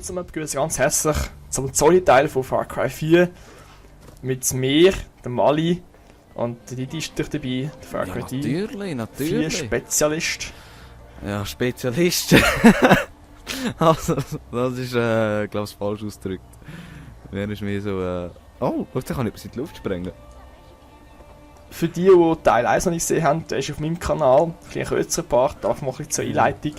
zusammen, begrüße ganz herzlich zum Zombie-Teil von Far Cry 4 mit mir, der Mali und der Didi ist durch dabei, der Far Cry natürlich. 4 Spezialist. Ja, Spezialist. Also, das ist, glaube ich, falsch ausgedrückt. Wer ist mir so, oh, da kann ich etwas in die Luft sprengen. Für die, die Teil 1 noch nicht gesehen haben, der ist auf meinem Kanal, ein bisschen kürzerer Part, einfach mal ein bisschen zur Einleitung.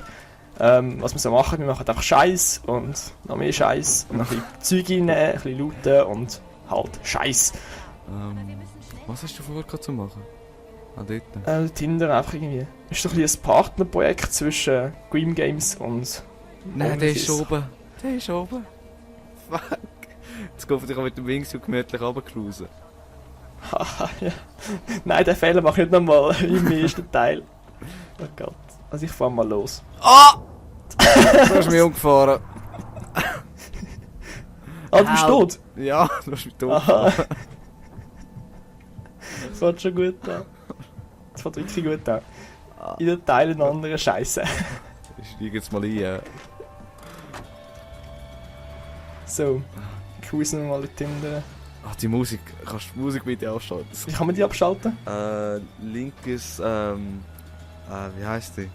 Was wir so machen, wir machen einfach Scheiß und noch mehr Scheiß und noch ein bisschen Zeug rein, ein bisschen looten und halt Scheiß. Was hast du vor zu machen? Ah, dort? Tinder einfach irgendwie. Ist doch ein bisschen ein Partnerprojekt zwischen Grim Games und... Nein, der ist oben. Der ist oben. Fuck. Jetzt geht ich mit dem Wingsuit gemütlich runtercruisen. Haha, ja. Nein, den Fehler mache ich nicht nochmal im ersten Teil. Oh Gott. Also ich fahr mal los. Ah! Du hast mich umgefahren. Ah, du bist tot? Ja, du hast mich tot. Aha. Das fährt schon gut an. Das fährt wirklich gut an. Jeder Teil einen anderen Scheiße. Ich steige jetzt mal ein. So. Cruisen wir mal in Tinder. Ach, die Musik. Kannst du die Musik bitte ausschalten? Wie kann man die abschalten? Linkes, wie heisst die?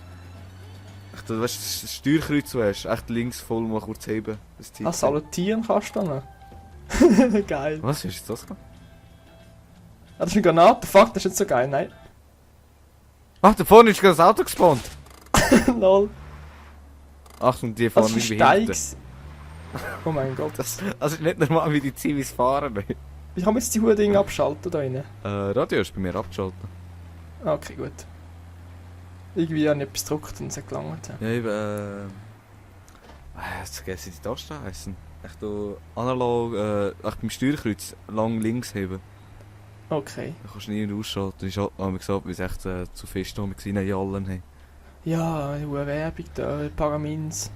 Echt, du weißt, das Steuerkreuz du hast, echt links voll mal kurz heben. Salutieren kannst du dann. Geil. Was ist das? Das ist eine Granate. Fuck, das ist nicht so geil, nein. Ach, da vorne ist gerade das Auto gespawnt. Lol. Achtung, die Das fahren ist wie ein behindert. Steigs. Oh mein Gott. Das ist nicht normal, wie die Zivis fahren. Wie kann man jetzt die Dinge abschalten da rein? Radio ist bei mir abgeschaltet. Okay, gut. Irgendwie habe ich etwas gedruckt und es hat gelangt. Ja, eben, jetzt vergesse ich die Tasten heißen. Echt so analog, beim Steuerkreuz lang links heben. Okay. Da kannst du nie ausschalten. Ich habe mir gesagt, weil es echt zu fest war, in allen haben. Ja, eine Werbung da, Paramins.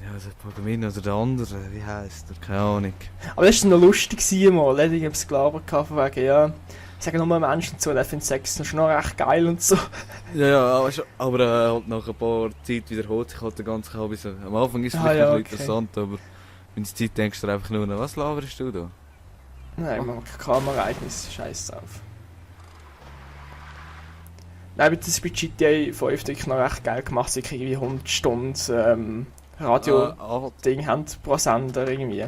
Ja, der Programmin oder der andere, wie heisst der? Keine Ahnung. Aber das war noch lustig mal. Ich habe es gelabert von wegen, ja. Sagen nur Menschen zu, der findet Sex schon noch recht geil und so. Ja, aber halt nach ein paar Zeit wiederholt sich halt der ganze Kabis. Am Anfang ist es vielleicht ja, ein bisschen interessant, aber wenn die Zeit denkst du einfach nur, was laberst du da? Nein, man kann Kameraereignis, scheiß drauf. Nein, aber das ist bei GTA 5 wirklich noch recht geil gemacht. Sie kriegen irgendwie 100 Stunden Radio-Ding haben pro Sender irgendwie.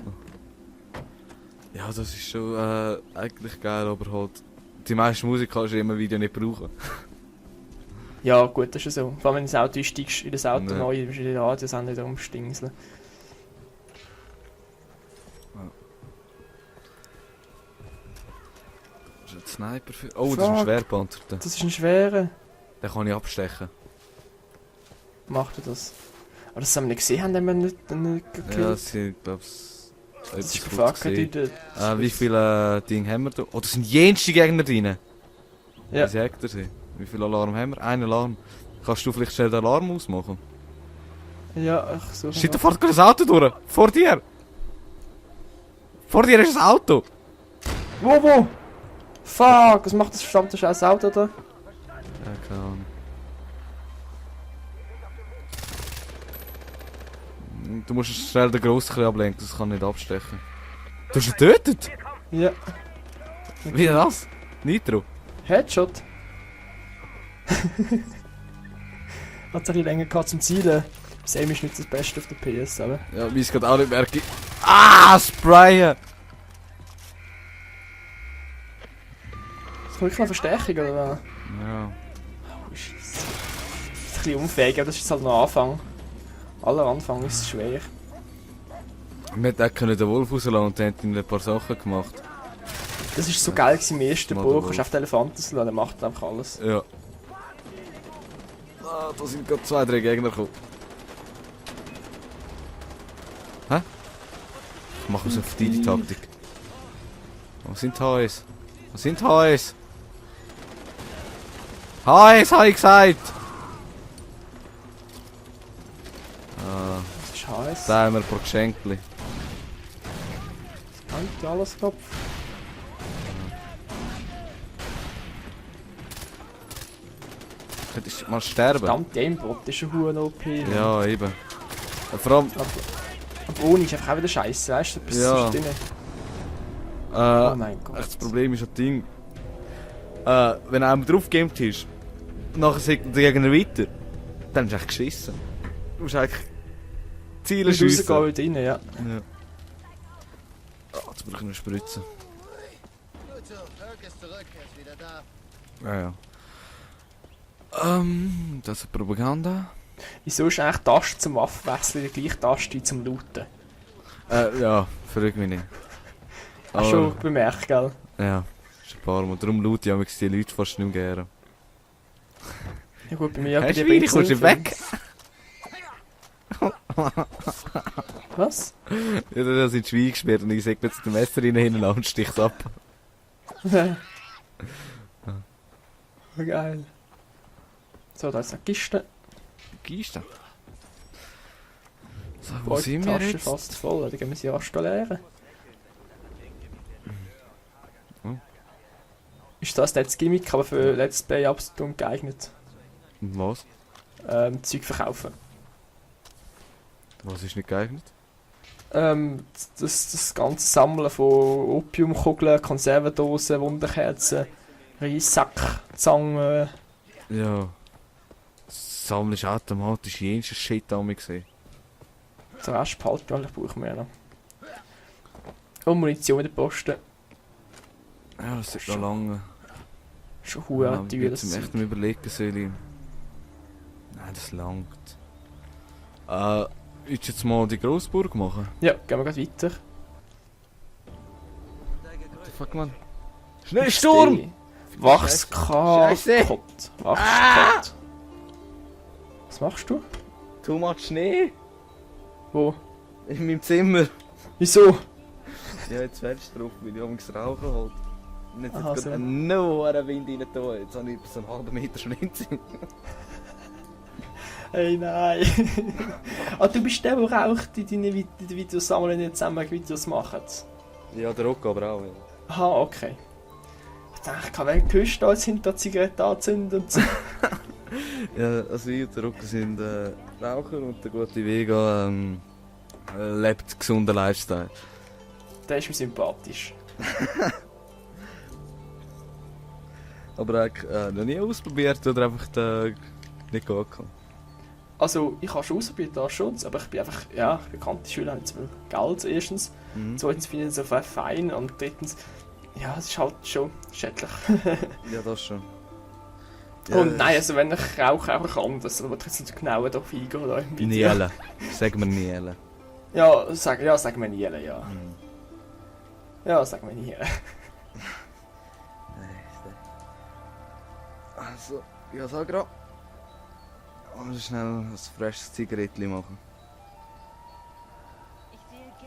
Ja, das ist schon eigentlich geil, aber halt die meiste Musik kannst du in einem Video nicht brauchen. Ja, gut, das ist ja so. Vor allem wenn du ins Auto einsteigst, in das Auto Nee. neu, bist du in den Radiosender wieder umstingseln. Das ist ein Sniper für... Oh, das ist ein Schwerpanzer. Das ist ein schwerer. Den kann ich abstechen. Macht er das? Aber das haben wir nicht gesehen, haben wir nicht gekillt. Ja, das sind, glaube ich... Das ist gefragt in der... wie viele Dinge haben wir da? Oh, da sind jenste Gegner drin. Ja. Wie sagt er sie? Wie viele Alarm haben wir? Ein Alarm. Kannst du vielleicht schnell den Alarm ausmachen? Ja, ach so. Shit, da fährt gerade ein Auto durch! Vor dir! Vor dir ist ein Auto! Wo? Fuck, was macht das verdammte scheiß Auto da? Ja, keine Ahnung. Du musst schnell den Grossen ablenken, das kann nicht abstechen. Du hast ihn getötet? Ja. Wie das? Nitro? Headshot. Hat es ein bisschen länger gehabt zum Zielen. Das Aim ist nicht das Beste auf der PS, aber... Ja, wie es gerade auch nicht merke. Ah, Sprayen! Ist wirklich eine Verstärkung, oder was? Ja. Oh, Scheiße. Das ist ein bisschen unfähig, aber das ist jetzt halt noch Anfang. Aller Anfang ist es schwer. Wir hätten den Wolf rauslassen und dann haben ein paar Sachen gemacht. Das ist so geil gewesen im ersten Mal Buch. der Du kannst auf den Elefanten lassen, der macht einfach alles. Ja. Ah, da sind gerade 2, 3 Gegner gekommen. Hä? Ich mache es auf die Taktik. Was sind HS? Was sind HS? HS, habe ich gesagt! Ah, Das ist heiß. da haben wir ein paar Geschenkli. Anti alles Kopf. Könntest du mal sterben? Verdammt, Aimbot ist ein hoher OP. Ja, eben. Vor allem, Aber ohne ist einfach auch wieder scheiße, weißt du? Etwas Ja. zwischendrin. Oh mein Gott. Das Problem ist das Ding. Wenn er einmal draufgegamed ist, nachher sagt der Gegner weiter, dann ist echt geschissen. Du musst eigentlich Ziele Und rausgehen schiessen. wieder rein, ja. Ja. Oh, jetzt brauche ich noch Spritzen. Gut so, Kirk ist zurück, er ist wieder da. Ja. Das ist Propaganda. Wieso ist eigentlich die Taste zum Waffenwechseln die gleiche Taste wie zum Looten? Ja, frag mich nicht. Hast du schon bemerkt, gell? Ja, ist ein paar Mal. Darum laut ich die Leute fast nicht mehr gerne. Ja gut, bei mir Hey, bei Schweine, bringt's kommst du nicht weg? viel. Was? Ja, da sind Schweine gesperrt und ich sag mir jetzt den Messer hinten und stich's ab. Oh, geil. So, da ist eine Kiste. Kiste. So, Oh, wo die sind wir Tasche jetzt? fast voll, dann gehen wir sie erst leeren. Oh. Ist das jetzt Gimmick, aber für Let's Play absolut ungeeignet? Was? Zeug verkaufen. Was ist nicht geeignet? Das ganze Sammeln von Opiumkugeln, Konservendosen, Wunderkerzen, Reissack, Zangen. Ja. Sammelst automatisch jeden Shit an mich gesehen. Den Rest behalten wir, brauchen wir ja noch. Und Munition in der Posten. Ja, das ist noch lange. Schon Ja, hure ich teuer bin das zum Zeug. echt überlegen, soll ich... Nein, das langt. Willst du jetzt mal die Grossburg machen? Ja, gehen wir gleich weiter. What the fuck, man? Schneesturm! Wachskott. Wachskott. Was machst du? Too much Schnee? Wo? In meinem Zimmer. Wieso? Ja, jetzt fällst du drauf, weil ich amigs rauchen wollte. Und jetzt Aha, hat so. gerade einen hohen Wind rein da. Jetzt habe ich so einen halben Meter Schnee im Zimmer. Hey, nein. Du bist der, der raucht, die deine Videos sammeln, nicht zusammen Videos machen. Ja, der Rock aber auch. Ja. Aha, okay. Ich dachte, wer hörst du als hinter der Zigarette anzünden und so? Ja, also ich und der Rock sind Raucher und der gute Vega lebt gesunden Lifestyle. Der ist mir sympathisch. Aber eigentlich noch nie ausprobiert oder einfach nicht gekommen. Also, ich habe schon ausprobiert, das schon, aber ich bin einfach, ja, bekannte Schüler haben zu viel Geld, erstens. Zweitens finde ich es einfach fein und drittens, ja, es ist halt schon schädlich. Ja, das schon. Und nein, also wenn ich rauche, einfach anders, aber ich jetzt nicht genau darauf eingehen oder im Video. Niele. Sagen wir Niele. Ja, sagen wir Niele, ja. Ja, sagen wir Niele. Also, ja, sag gerade. Also schnell ein freshes Zigarettchen machen.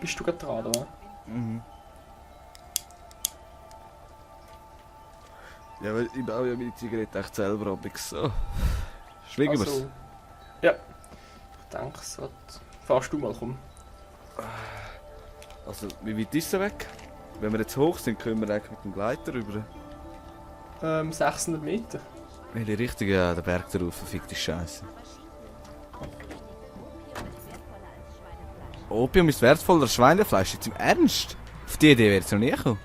Bist du gerade dran, oder? Mhm. Ja, weil ich baue ja meine Zigarette echt selber ab. So. Schwingen wir's. Also, ja. Ich denke, es wird... Fahrst du mal, komm. Also, wie weit ist er weg? Wenn wir jetzt hoch sind, können wir eigentlich mit dem Gleiter rüber. 600 Meter. In die Richtung, ja, der Berg darauf, verfickte Scheiße. Opium ist wertvoller als Schweinefleisch, jetzt im Ernst? Auf die Idee wäre es noch nie gekommen.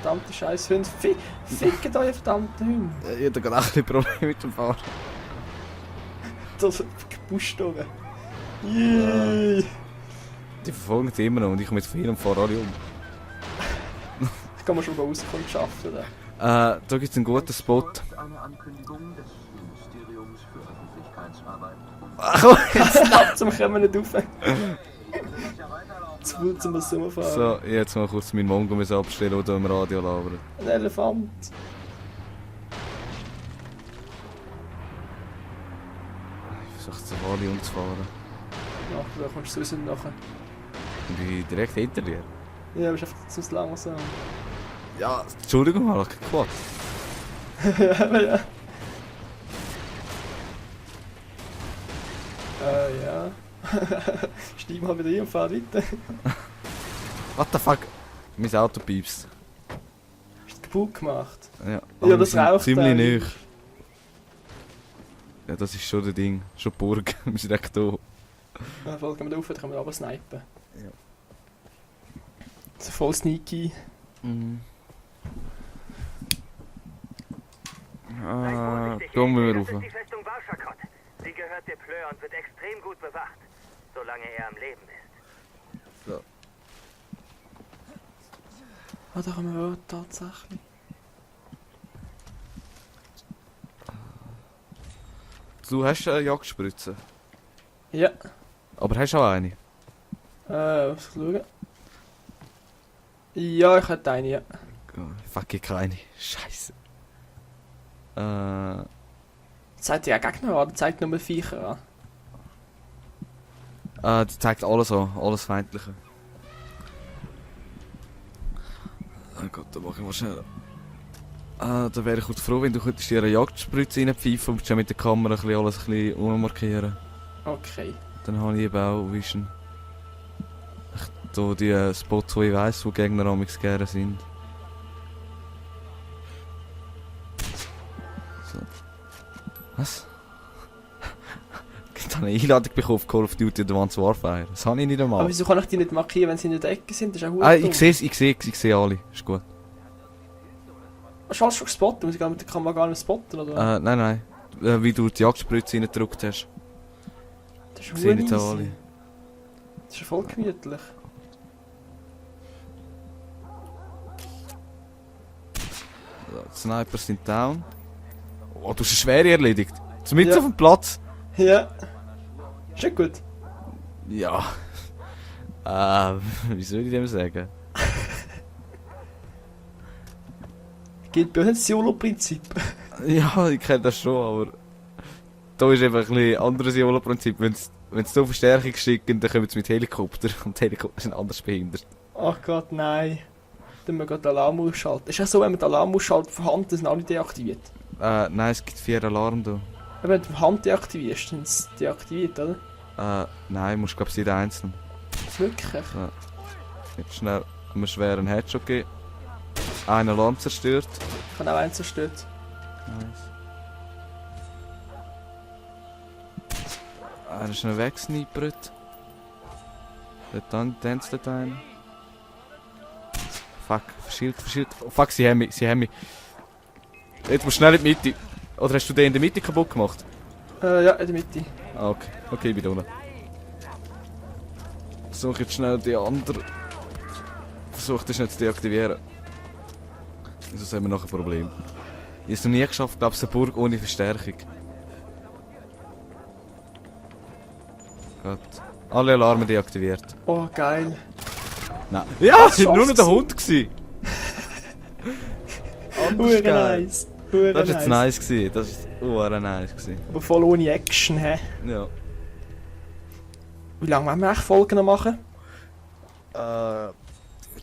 Verdammte scheiß Hunde. Fickt euch, verdammte Hunde. Ich hatte gerade auch ein bisschen Probleme mit dem Fahren. Das gepusht oben. Yay! Die verfolgen sie immer noch und ich komme jetzt von hier und fahre alle um. Ich kann mir schon rauskommen und schaffen. Oder? Da gibt es einen guten Spot. Eine Ankündigung des Ministeriums für Öffentlichkeitsarbeit. Ach komm! Jetzt langsam kommen wir nicht rauf. Zu gut, um das rumfahren. So, jetzt mal kurz meinen Mongo abstellen oder im Radio labern. Ein Elefant. Ich versuche zu alle umzufahren. Nachher da kommst du raus und nachher. Ich bin direkt hinter dir. Ja, bist einfach zu langsam. Ja, Entschuldigung mal, ich hab gequatscht. Ja. Ja. Steig mal wieder ein und fahr weiter. What the fuck? Mein Auto piepst. Hast du kaputt gemacht? Ja, Ja, wir das sind raucht ziemlich eigentlich. nah. Ja, das ist schon das Ding. Schon die Burg. Wir sind echt da. Dann folgen wir rauf, dann können wir aber snipen. Ja. So voll sneaky. Mhm. Seid vorsichtig, Da müssen wir das rauf. ist die Festung Warschakot. Sie gehört der Pleur und wird extrem gut bewacht, solange er am Leben ist. So. Ah, da kommen wir auch tatsächlich. Du hast eine Jagdspritze. Ja. Aber hast du auch eine? Was schauen? Ja, ich hätte eine, ja. Fuck, ich keine. Scheiße. Das zeigt ja Gegner an, das zeigt nur Viecher an. Das zeigt alles an, alles Feindliche. Oh Gott, da mache ich mal schnell. Da wäre ich gut froh, wenn du könntest dir eine Jagdspritze reinpfeifen und schon mit der Kamera ein bisschen alles ein bisschen ummarkieren. Okay. Dann habe ich eben auch Vision. Ich tue die Spots, wo ich weiss, wo Gegner amigs gerne sind. So. Was? Ich habe eine Einladung bekommen auf Call of Duty Advanced Warfare. Das habe ich nicht einmal. Aber wieso kann ich die nicht markieren, wenn sie in der Ecke sind? Das ist auch gut. Ich sehe alle. Ist gut. Hast du alles schon gespottet? Muss ich mit der Kamera gar nicht spotten, oder? Nein. Wie du die Jagdspritze reingedrückt hast. Das Ich ist sehe easy. nicht alle. Das ist ja voll gemütlich. So, die Sniper sind down. Oh, du hast eine Schwere erledigt. Zumindest Ja. auf dem Platz. Ja. Ist ja gut. Ja. Wie soll ich dem sagen? Geht bei uns das YOLO-Prinzip. Ja, ich kenne das schon, aber... Da ist einfach ein bisschen anderes YOLO-Prinzip. Wenn sie so Verstärkung schicken, dann kommen sie mit Helikopter. Und die Helikopter sind anders behindert. Ach Gott, nein. Dann müssen wir gerade den Alarm ausschalten. Ist ja so, wenn man den Alarm ausschaltet, von Hand sind alle deaktiviert. Nein, es gibt 4 Alarme da. Aber wenn du von Hand deaktivierst, sind sie deaktiviert, oder? Nein, musst glaube ich jeder einzeln. Wirklich? Jetzt schnell einen schweren Headshot geben. Einen Alarm zerstört. Ich habe auch einen zerstört. Nice. Einer ist noch weggesnipert. Dann tanzt dort einer. Fuck, verschielt. Oh, fuck, sie haben mich. Jetzt musst du schnell in die Mitte. Oder hast du den in der Mitte kaputt gemacht? Ja, in der Mitte. Ah, okay. Okay, ich bin da unten. Versuche jetzt schnell die andere. Versuche das nicht zu deaktivieren. Sonst haben wir noch ein Problem. Ich habe es noch nie geschafft, glaube ich, eine Burg ohne Verstärkung. Gut. Alle Alarme deaktiviert. Oh, geil. Nein. Ja, Das es war nur noch der schafft's. Hund. Gewesen. Anders Hure geil. nice. Hure Das war jetzt nice. Gewesen. Das war nice. Gewesen. Aber voll ohne Action, hä? Ja. Wie lange wollen wir eigentlich Folgen noch machen? Ich würde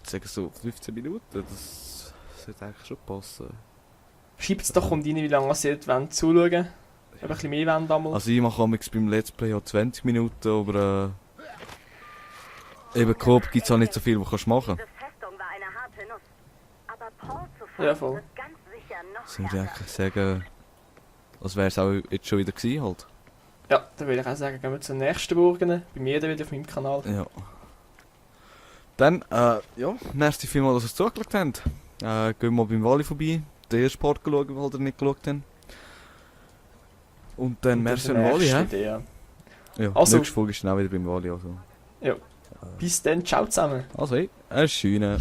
sagen so 15 Minuten. Das sollte eigentlich schon passen. Schreibt es doch rein, wie lange ihr wollt zuschauen. Ein bisschen mehr wollen damals. Also ich mache amigs beim Let's Play ja 20 Minuten, aber eben Coop gibt es auch nicht so viel, was kannst du machen. Diese Festung war eine harte Nuss. Aber Paul zu Ja, fangen voll. wird ganz sicher noch Das würde ich härter. eigentlich sagen, als wäre es auch jetzt schon wieder gewesen halt. Ja, dann würde ich auch sagen, gehen wir zur nächsten Burgen. Bei mir dann wieder auf meinem Kanal. Ja. Dann, ja, merci vielmals, dass ihr zugeschaut habt. Gehen wir mal beim Wally vorbei, den ersten Part schauen, weil ihr nicht geschaut habt. Und dann merci an Wally, hä? hä? Ja. Ja, Also- nächste Folge ist dann auch wieder beim Wally. Also, Bis dann, ciao zusammen. also hey, eine schöne.